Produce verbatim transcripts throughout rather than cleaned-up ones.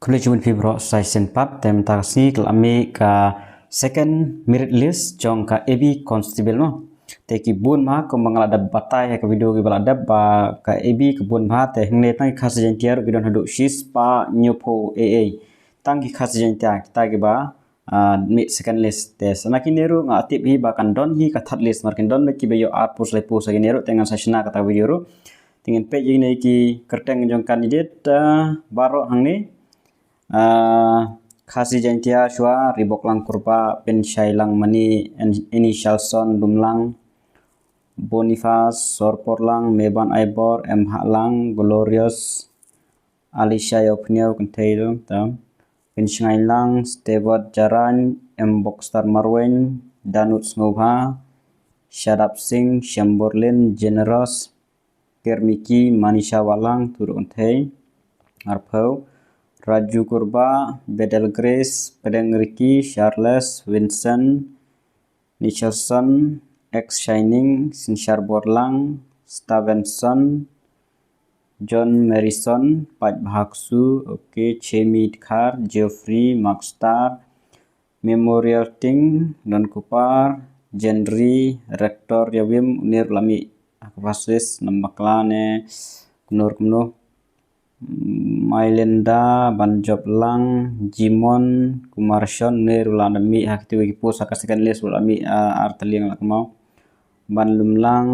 Khublei shibun phi baroh sa shisien pat, te mynta ka sngi ka la mih ka second merit list jong ka A B constable mo. Te ki bun ma kumba nga la dep batai ha ka video kiba la dep ba ka A B ka bun ma, te hangne tang ki Khasi Jaiñtia ruh ki don haduh shispah hynñiewphew A A. Tang ki Khasi Jaiñtia kita kiba ah, mih second list. Te sa na kine ruh nga tip hi ba kan don hi ka third list, namar kin don beit kiba ïoh ar post lai post ha kine ruh, te ngan sa shna kata video ruh. Te ngin peit ïa kine ki kyrteng jong candidate, ah, baroh hangne. Ah, Khasi Jaiñtia shuwa, Riboklang Kurbah, Pynshailang Mani, En-, Enishalson Lumlang, Boniface Sorporlang, Meban Aibor, M Hahlang, Glorious, Alicia Ïawphniaw, kynthei ruh tam. Pynshngaiñ Lang, Stewart Jarain, M Bokstar Marwein, Danut Sngewbha, Shadap Singh, Shamborlin, Generous, Kermiki, Manisha Wahlang, tu ruh kynthei. Arphew, Raju Kurbah, Bedel Grace, Pdeng Ricky, Charles, Vincent, Nicholson, X Shining, Synshar Borlang, Stevenson, John Marison, Pait Bhaksu, okay, Chemi Dkhar, Geoffrey, Mark Star, Memorial Ting, Don Kupar, Jenry, Rector Yawim, une ruh la mih ha ka first list, Nambakla ne, kumno kumno. Mailinda, Banjop Lang, Jimon, Kumar Shon, une ruh la mih ha kito ki post ha ka second list ruh la mih, ah, ar tylli nga la kynmaw. Ban Lumlang,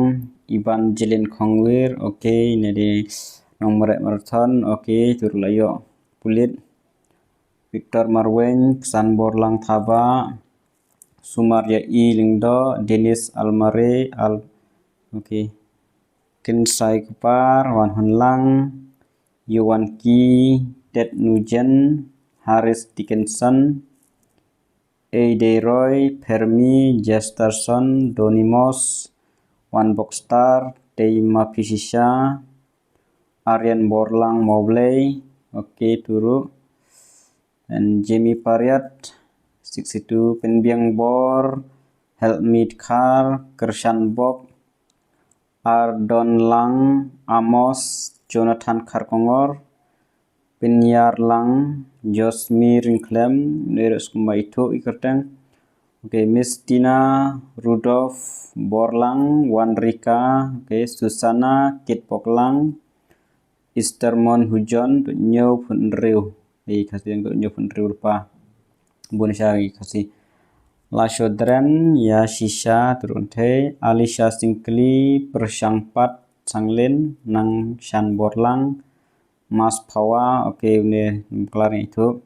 Iban Jilin Khongwir, okay, ne dei Nongmreh Marathon, okay, tu ruh la ïoh pulit. Victor Marwein, Ksanborlang Thabah, Sumaria E Lyngdoh, Dennis Almare, Al, okay. Kynsai Kupar, Wan Hun Lang, Yuan Ki, Ted Nugent, Harris Dickinson, Aidey Roy, Fermi, Jesterson, Donimos, Wan Bokstar, Teima Phishisha, Aryan Borlang Mobley, okay, tu ruh. And Jamie Pariat, sixty-two, Pynbiang Bor, Helpmeet Khar, Kyrshan Bok, Ardon Lang, Amos, Jonathan Kharkongor, Pyniar Lang, Josmi Ryngkhlem, ne ruh skumba ithuh i kyrteng. Okay, Miss Tina, Rudolph, Borlang, Wanrika, okay, Susana, Kitpoklang, Eastermon Hujon, tu hynñiewphew hynriew. Ei, Khasi dang tu hynñiewphew hynriew ruh pa. Bun sha ki Khasi. Lashodren, Yashisha, tu ruh kynthei. Alisha Singkli, Pyrshang Pat, Sanglin, Nangshan Borlang, Mas Phawa, okay, une bakla ne ithuh.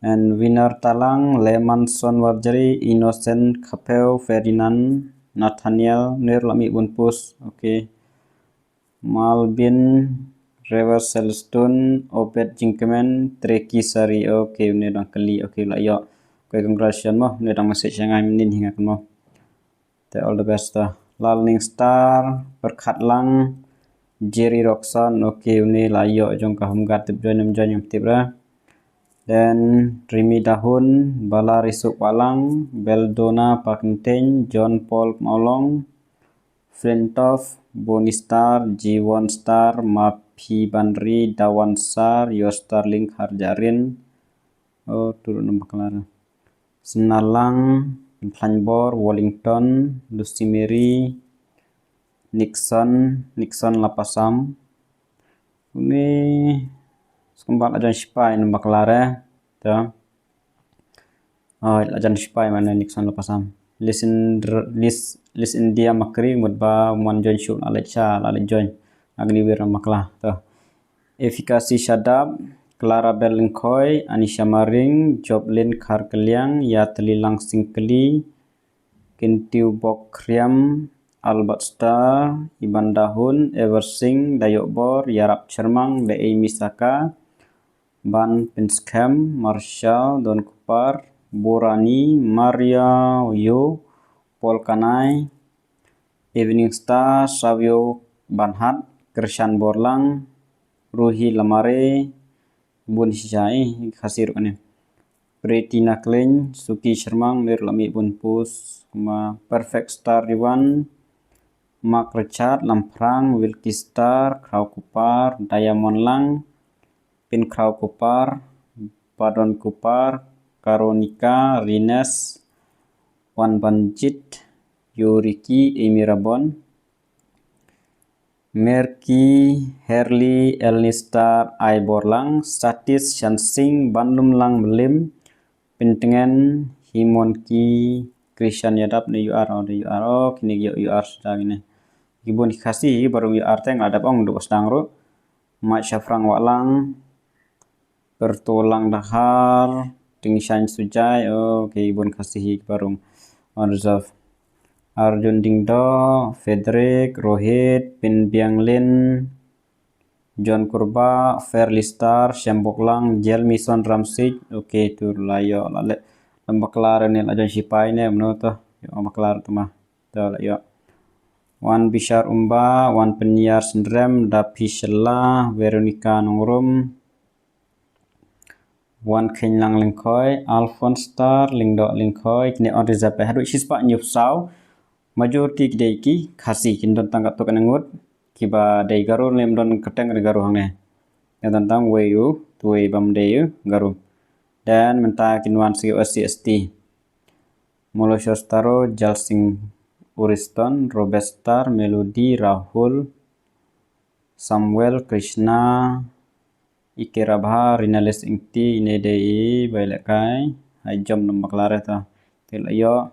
And Winner Talang, Lemanson Warjri, Innocent Khapeu, Ferdinand, Nathaniel, une ruh la mih bun post, okay. Malbin, Rever Selstone, Obed Jingkmen, Treki Sari, okay, une dang kylli, okay, la ïoh. Okay, congratulations mo, une dang message sha nga mynnin hi nga kynmaw. Te all the best ta. Lalning Star, Pyrkhat Lang, Jerry Roxon, okay, une la ïoh jong ka Home Guard, tip join em join em tip ra. Then Rimi Dahun, Bala Risuk Walang, Beldona Pakyntein, John Paul Mawlong, Flintoff, Boni Star, Jiwon Star, Maphi Banri, Dawan Sar, Yostar Lingkhar Jarin. Oh, tu ruh nam bakla. Senalang, Pynphlain Bor, Wellington, Lucy Mary, Nixon, Nixon Lapasam. Une skumba la join sipai nam bakla re. Ta. Oh, la join sipai mane Nixon Lapasam. Listen, lis, lis India Makri, mut ba man join shu la leit sha, la leit join. Agni wir nam bakla. Ta. Efficacy Shadap, Clarabel Lyngkhoi, Anisha Maring, Joblin Kharkliang, Yatlilang Singkli, Kintiu Bok Khriam, Albert Star, Iban Dahun, Ever Singh, Dayok Bor, Yarap Chermang, The Amy Saka, Ban Pinskhem, Marshall, Don Kupar, Borani, Maria Yo, Paul Kanai, Evening Star, Savio Banhat, Krishan Borlang, Ruhi Lamare, bun shisha, eh, Khasi ruh kane. Preeti Naklein, Suki Shermang, ne ruh la mih bun post, kumba Perfect Star Riwan, Mark Richard, Lamphrang, Wilkie Star, Khraw Kupar, Diamond Lang, Pynkhraw Kupar, Pardon Kupar, Karonika, Rines, Wan Banjit, Yoriki, Emirabon, Merki, Herli, Elnistar, Aiborlang, Satis, Shansing, Banlumlang, Melim, Pintngen, Himonki, Krishan Yadap ne U R, oh, de U R, oh, kini U R sudah kini. Kibun ki Khasi, baru U R teng, ada pong duk sedang ru. Mat Shafrang Walang, Pertolang Dahar, Tingshan Sujai, oh, kibun Khasi hi barung. On reserve. Arjun Dingdo, Frederick, Rohit, Pin Bianglin, John Kurba, Fairly Star, Shamboklang, Jel Mison Ramsik, okay, tu layo lale. Lembaklar ni la John Sipai ne, meno tu, yo baklar tu mah. Tu layo. Wan Bishar Umba, Wan Penyar Sendrem, Dapi Shella, Veronica Nongrum, Wan Khenlang Lengkhoi, Alphonse Star, Lingdok Lengkhoi, kine on reserve haduh shispah nyup saw. Majority kidei ki Khasi kin don tang katuk ngut, kiba dei Garo lem don keteng re Garo hangne. Ngi don tang wei u, tuwei bam dei u, Garo. Dan mynta kin wan sigi S C S T. Molosho Staro, Jalsing Uriston, Robestar, Melody, Rahul, Samuel, Krishna, Ikirabha, Rinalis Ingti, ine dei i, bai lekai, hai jom nam baklar eta. Til ayo,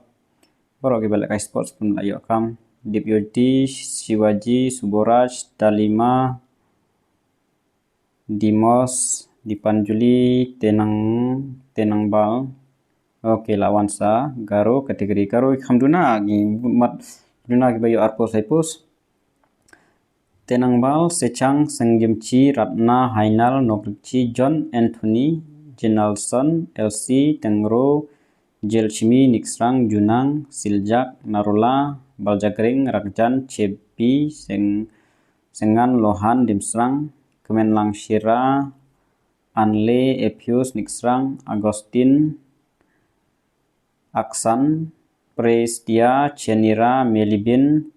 baru ki bai lekai sports pun ayo kam. Dip Yoti, Shivaji, Suboraj, Dalima, Dimos, Dipanjuli, Tenang, Tenang Bal. Okay, lawan sa, Garo, kategori Garo, kham duna, ki mat, duna ki bayo arpos, haipos. Tenangbal, Sechang, Sengjemchi, Ratna, Hainal, Noklikchi, John, Anthony, Jenalson, Elsie, Tengro, Jelchimi, Niksrang, Junang, Siljak, Narula, Baljagring, Rakjan, Chepi, Seng, Sengan, Lohan, Dimsrang, Kemenlang Shira, Anle, Epius, Niksrang, Agustin, Aksan, Prestia, Chenira, Melibin,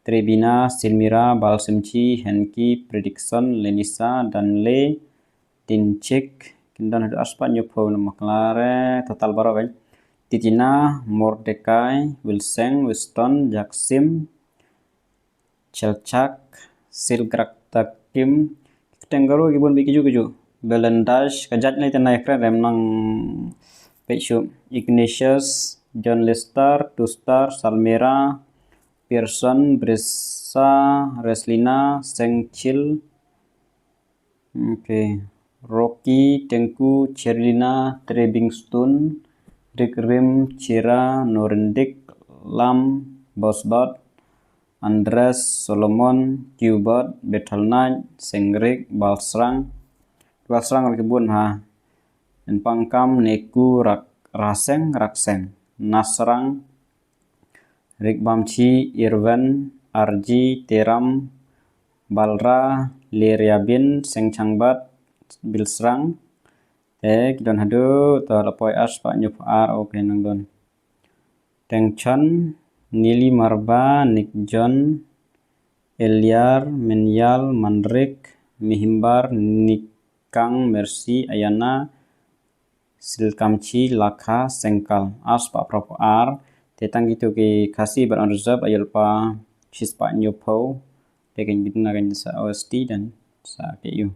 Trebina, Silmira, Balsimchi, Henki, Predikson, Lenisa, Danle, Tinchik, kin don haduh arspah nyupo na maklare, total baroh kan. Titina, Mordekai, Wilseng, Wiston, Jaksim, Chelchak, Silgrak Takim, Tenggaru, kibun bi kiju kiju. Belendash, kajat ni tenai kren rem nang pechu. Ignatius, John Lester, Tustar, Salmera, Pearson, Brisa, Reslina, Sengchil, okay. Rocky, Tengku, Cherlina, Trebingstone, Rick Rim, Chira, Norindik, Lam, Bosbot, Andres, Solomon, Qbot, Bethalnach, Sengrik, Balsrang. Balsrang rak kibun ha. Enpangkam, Neku, Rak, Raseng, Rakseng, Nasrang, Rikbamchi, Irven, Arji, Teram, Balra, Leriabin, Sengchangbat, Bilsrang. Te kidon haduh, to lapoi arspah nyupo ar, okay nang don. Tengchon, Nili Marba, Nick John, Eliar, Menyal, Manrik, Mihimbar, Nikang, Mercy, Ayana, Silkamchi, Lakha, Sengkal. Arspah propo ar. Te tang kitu ki Khasi bar on reserve ayol pa shispah nyupo. Te kan kita kan sa O S T dan sa K U.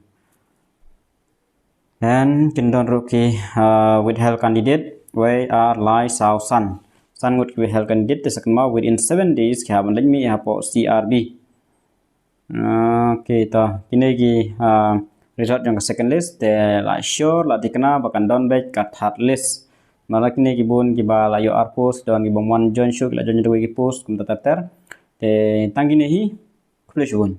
Dan kin don ruh ki uh, withheld candidate wei ar lai saw san. San ngut ki withheld candidate te sakma within seven days ki haban lajmi hapo C R B. Okay, to kine ki uh, result jong ka second list te la sure la tikna ba kan don bek ka third list. Mala kine ki bun ki ba la yo arpos don ki ba mon join shu ki la join dua ki post kum ta ter ter. Te tang kine hi khublei shibun.